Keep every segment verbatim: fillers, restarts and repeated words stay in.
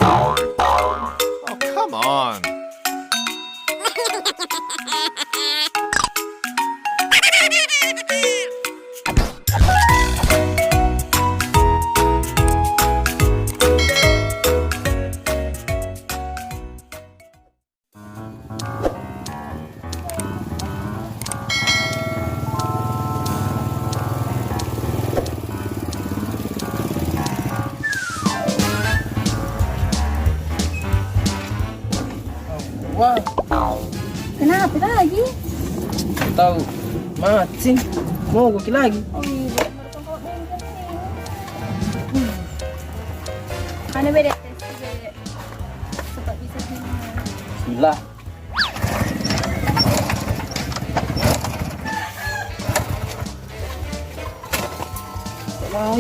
Oh, come on. Wah, kenapa lagi? Tahu, macin. Mau gua lagi. Oh iya, baru tongkol bengkel ini. Mana beda tes juga? Cepat bisa gini. Bismillah. Mau.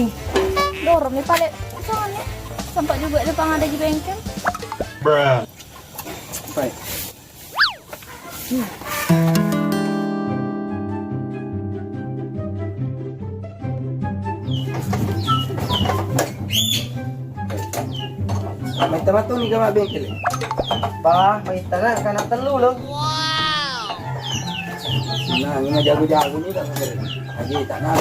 Dorong nih paling soalnya sempat juga depan ada di bengkel. Bruh. Baik. Mai tama tu ni gama bengkel. Bah, mai tengah kana tellu lo. Nah, ini mah jago-jago ni tak. Lagi tak nak.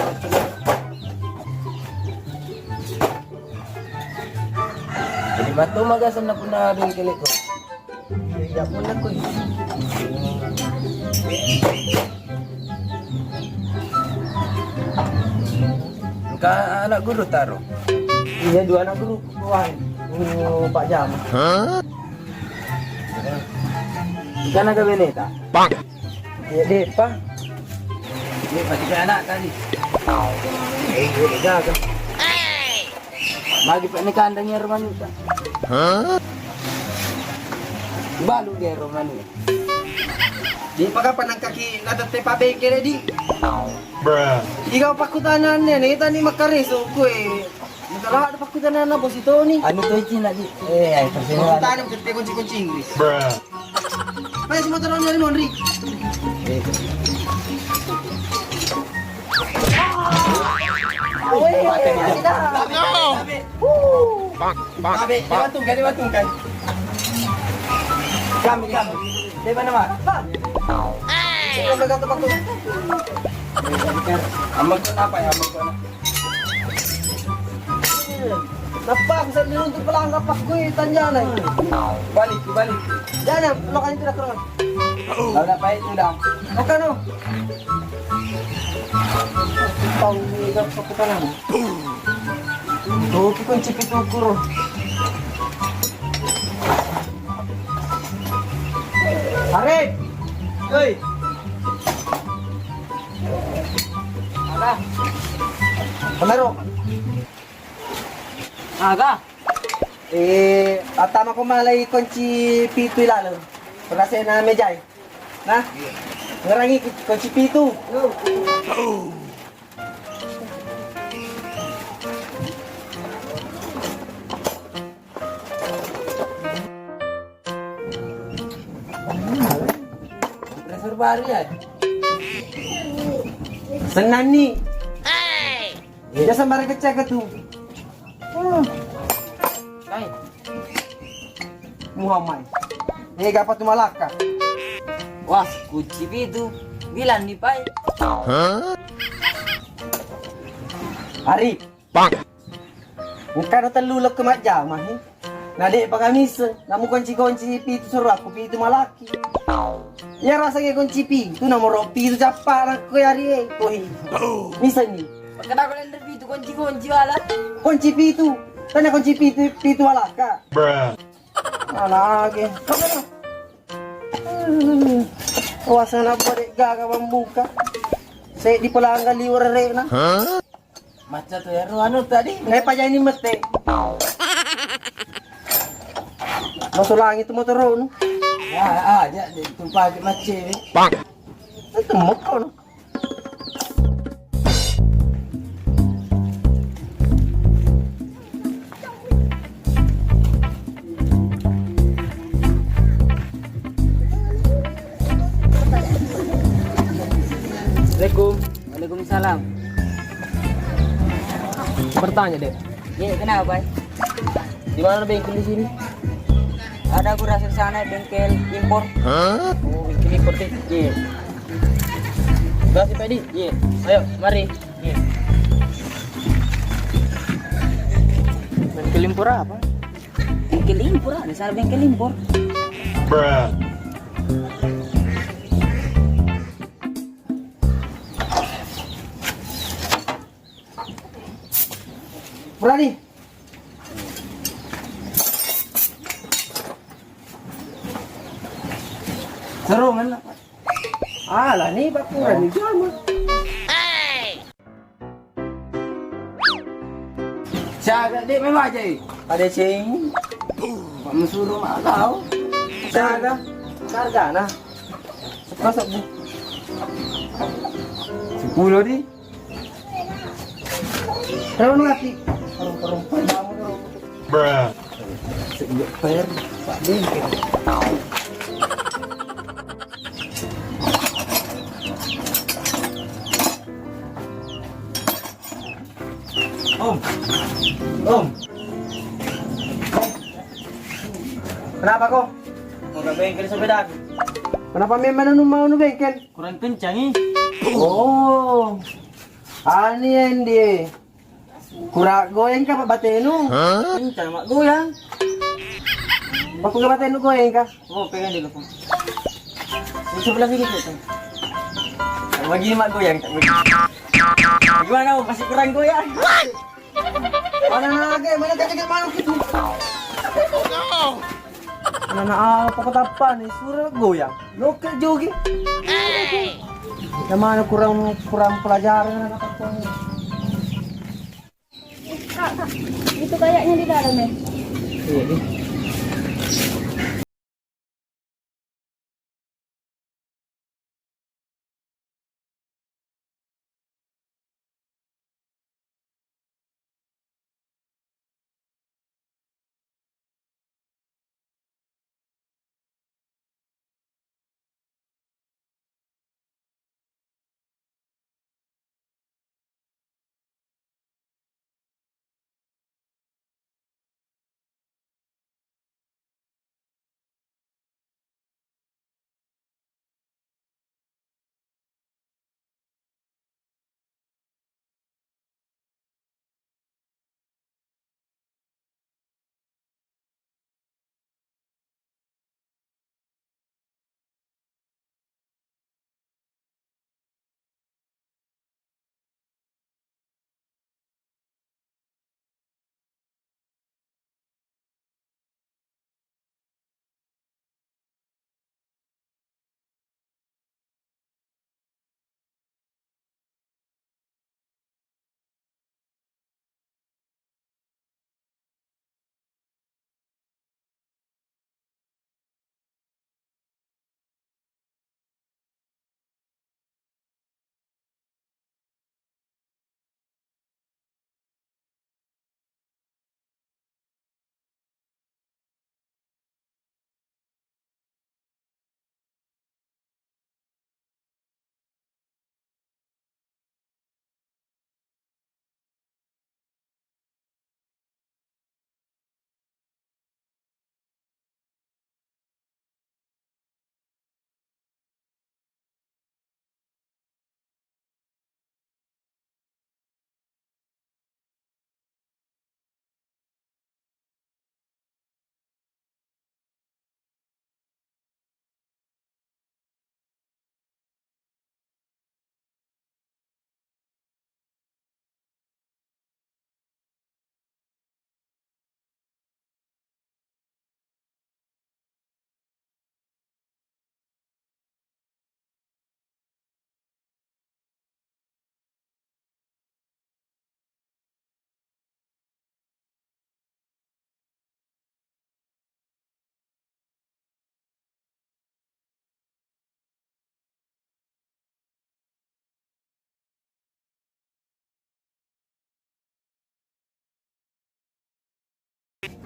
Jadi matu maga senna punna bengkel ko. Iya, pun aku. Engka anak guru taro. Iya, dua anak guru. Wah, guru Pak Jam. Hah? Engka naga beneta. Pak. Iya, deh, Pak. Iya, Pak, tiga anak tadi. Eh, iya, jaga. Magi pa ni kandang ero manuta. Hah? Balu gero manu. Di maka panangkaki na tette pabengkele di. Bruh. Iga pakkutananne ne tani makkareso kue. Mutara ada pakkutanana bosi toni. Anu to cina di. Eh, ai persewa. Pakkutanana tette kunci-kunci Inggris. Bruh. Ayo semua terang dari Mondri. Bang, bang, bang. Kami, kami. Dia mana, Mak? Bang. Sini, Bang, satu paku. Amak kenapa ya, Amak? Nappa bisa diruntuk pelangkap pakku tanjana. Balik, balik. Jangan, lo kan itu dah kurang. Kalau nak pahit tu dah. Makan tu. Tahu ni dah pakai tangan. Tuh, kunci pintu kurung. Arif. Hei. Ada. Kamero. Aga? Eh, attama ko malai kunci pitu laleng. Perasena mejai. Nah, ngerangi kunci pitu. Kompresor baru ya? Senang ni. Ya sembarang kecek tu. Hai. Muhammad. Eh, gapa tu malaka? Wah, kunci pitu. Bilang ni, Pai. Hari. Bang. Engka na tellu lekko majjama, he. Na de' pa kamisseng, namu konci-konci pitu soro aku pitu malaki. Iya rasa ke konci pitu, nomoro pitu cappa nakko yari e. Koi. Misseng ni. Kenapa kalian pitu konci-konci wala? Konci pitu. Tanya konci pitu, pitu walaka. Bruh. Alage. Wasana pada gaga membuka. Saya dipelangga liur rena. Macca tu ero anu tadi. Eh, pajani mette. Masuk langit tu motor nu. Ya, aja ditumpah ke macce. Itu motor nu. Assalamualaikum. Waalaikumsalam. Bertanya, Dek. Iya, kenapa, Pak? Di mana bengkel di sini? Ada, aku rasa sana bengkel impor. Hah? Oh, bengkel impor tuh. Iya. Terima kasih, Pak Di. Iya. Ayo, mari. Iya. Bengkel impor apa? Bengkel impor, ada salah bengkel impor. Bruh. Berani. Seru mana? Alah, ni bakuran ni jama. Siaga, Dek, memang aja, eh. Ada ceng. Pak mesuru mak kau. Siaga. Harga nah. Sepuluh, Bu. Sepuluh di. Terus nanti. Terus, terus, terus, terus. Bruh. Sejak per, Pak Dengkel. Om. Om. Kenapa kok? Mau ke bengkel sepeda? Kenapa memang nu mau nu bengkel? Kurang kencang, ih. Oh. Ani, Endi. Kurang goyang kah, Pak, batenu? Hah? Kencang, Mak, goyang. Baku ke batenu goyang kah? Oh, pegang dulu, Pak. Ini sebelah sini, Pak. Tak begini, Mak, goyang, tak begini. Gimana, Om? Masih kurang goyang? Mana naga, mana kacang manuk itu? Mana apa kota apa nih? Suruh goyang. Loket joget. Yang mana kurang, kurang pelajaran anak apa? Kak, Kak, itu kayaknya di dalam ya. Iya, iya.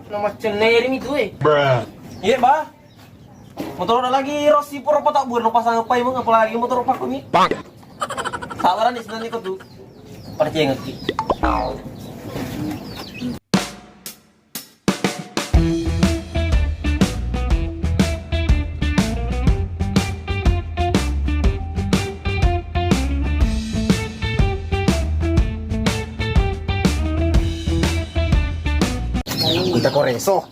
Namaccelleri mi tu, eh. Bruh. Iya, Bah. Motor ada lagi Rossi pura patak buat pasang apa emang, apalagi motor paku mi. Bang. Sabaran di sini kau tu. Percaya ngerti. Kita koreso.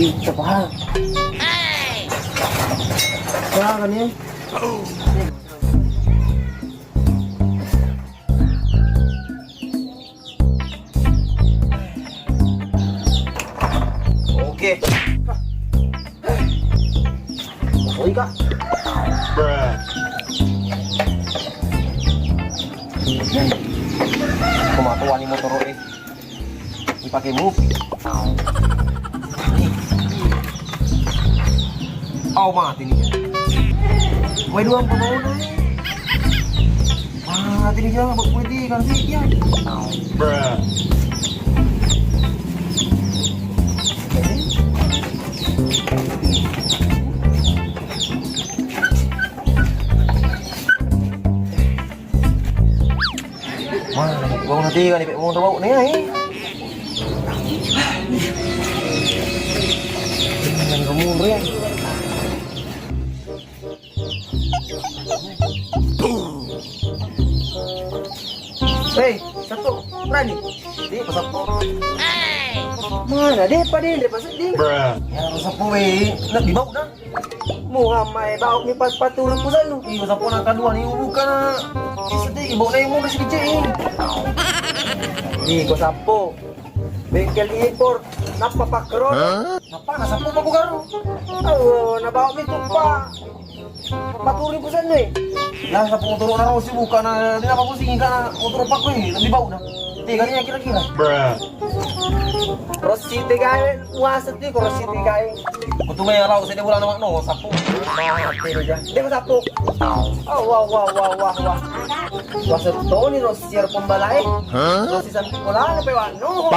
Ih, cepat. Wah, kan ya? Oke. Oi, Kak. Kematuan ini motor, eh. Dipakai mobil. Oh, mati nih. Woi, dua apa mau nih? Mati nih, jangan buat politik kan sih, ya. Wah, bau nanti kan ipek mau bau nih, ai. Jangan kamu, Bre. Hei, satu, berani? Di, pasappo. Mana dia, Pak, dia, dia pasang, di? Ya, pasappo, weh. Nak dibau dah. Muhammad, eh, bau mi pas paturu pusannu. Iya, sappo na kadua ni, bukan na sedikit, bau na yang mau sedikit ini. Ih, ko sappo. Bengkel impor, nappa pakkero. Nappa na sappo paku garu. Oh, na bau mi tuppa. Paturu pusannu, eh. Nah, sappo motor na rosi bukan na, dia apa pusing kan motor paku ini, lebih bau dah. Tiga ni kira-kira. Rossi tegae, wah, sedih ko Rossi tegae. Ko tu mai lau sedih bulan awak no, sappo. Mati dia. Dia ko sappo. Oh, wah, wah, wah, wah, wah. Wah, setoni Rossi er pembalae. Rossi sampai bola na pe wak no.